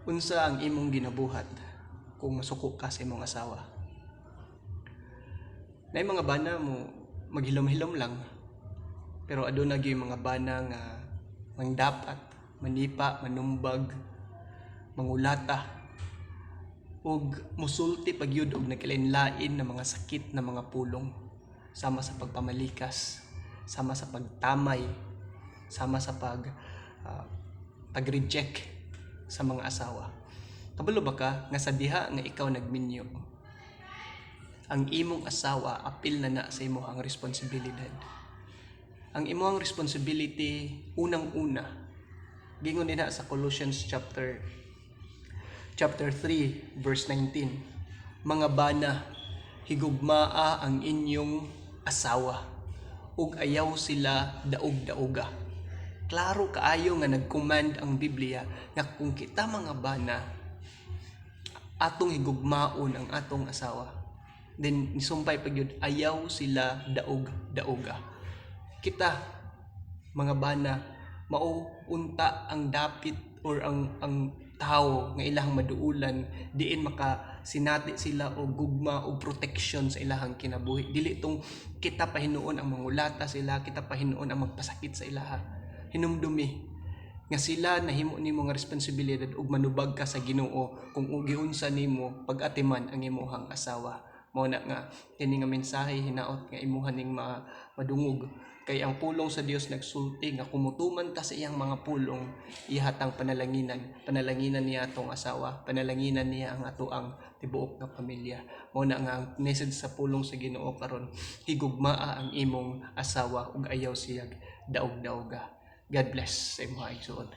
Unsa ang imong ginabuhat kung masuko ka sa imong asawa? Naay mga bana mo maghilom-hilom lang. Pero aduna gyud mga bana nga mangdapat, manipa, manumbag, mangulata ug musulti pa gyud og nagkalain-lain na mga sakit na mga pulong, sama sa pagpamalikas, sama sa pagtamay, sama sa pag-reject sa mga asawa. Kabalo ba ka nga sa diha nga ikaw nagminyo, ang imong asawa apil na na sa imong responsibilidad? Ang imong responsibility unang-una, gingon dinha sa Colossians chapter 3 verse 19, "Mga bana, higugmaa ang inyong asawa ug ayaw sila daog-daoga." Klaro kaayo nga nag-command ang Biblia nga kung kita mga bana, atong higugmaon ang atong asawa. Then nisumpay pa gyud, ayaw sila daog-daoga. Kita mga bana, mao unta ang dapit or ang tao nga ilahang maduulan diin maka sinati sila og gugma og protection sa ilahang kinabuhi. Dili tong kita pa hinuon ang mangulata sila, kita pa hinuon ang magpasakit sa ilaha. Hinumdumi nga sila nahimo nimo nga responsibilidad ug manubag ka sa Ginoo kung giunsa nimo pag-atiman ang imuhang asawa. Mao na nga kini nga mensahe hinaot nga imuha ning madungog, kay ang pulong sa Dios nagsulti nga kung mutuman ta sa iyang mga pulong, ihatang panalanginan, panalanginan niya atong asawa, panalanginan niya ang atoang tibuok nga pamilya. Mao na nga ang message sa pulong sa Ginoo karon, higugmaa ang imong asawa ug ayaw siyag daog-daoga. God bless sa imong igsuon.